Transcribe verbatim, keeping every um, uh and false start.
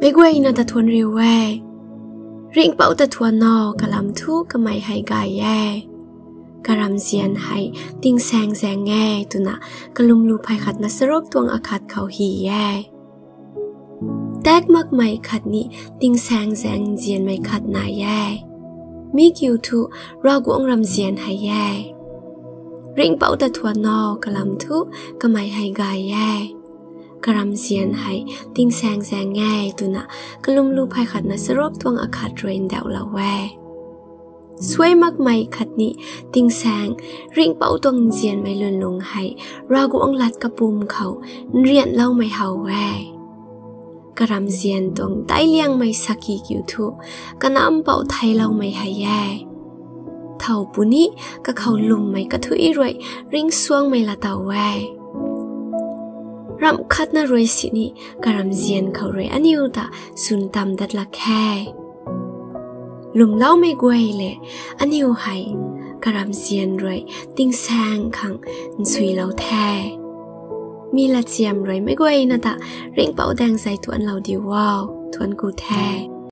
Meic guayna ta thuanc riu e. Ringhpouc ta thuan o, kalam thu kamei hei gay e. Karamzian hei tingsaeng zaeng e twna kalwmlu phey khatna charuk tuang akhat khou hy e. Tak makmei khatni tingsaeng zaeng nzianmei khat nai e. Mi kiu thu Ravguangc ramzian hei e. Ringhpouc ta thuan o, kalam thu kamei hei gay e. Karamzian hei tingsaeng zaeng e twna kalwmlu phey khatna charuk tuang akhat rui ndauhlou e. Suai makmei khatni tingsaeng, ringhpouc tuang nzianmei lwnlung hei Ravguangc lat kapwm khou nrianloumei how e. Karamzian tuang daic liangmei sakhi kiu thu kanampouc theicloumei hei e. Thow puni kakhou lwmmei kathuic rui ringcsuangmei laatow e. Ramh khatna rui sini karamzian khou rui aniu ta swn tam dat lak khe. Lwmloumei guay le aniu hei karamzian rui tingsaeng khang nsuilou the. Mi latchiam rui meic guayna ta ringhpouc daeng zei tuanclou diu o. Thuanc ku the.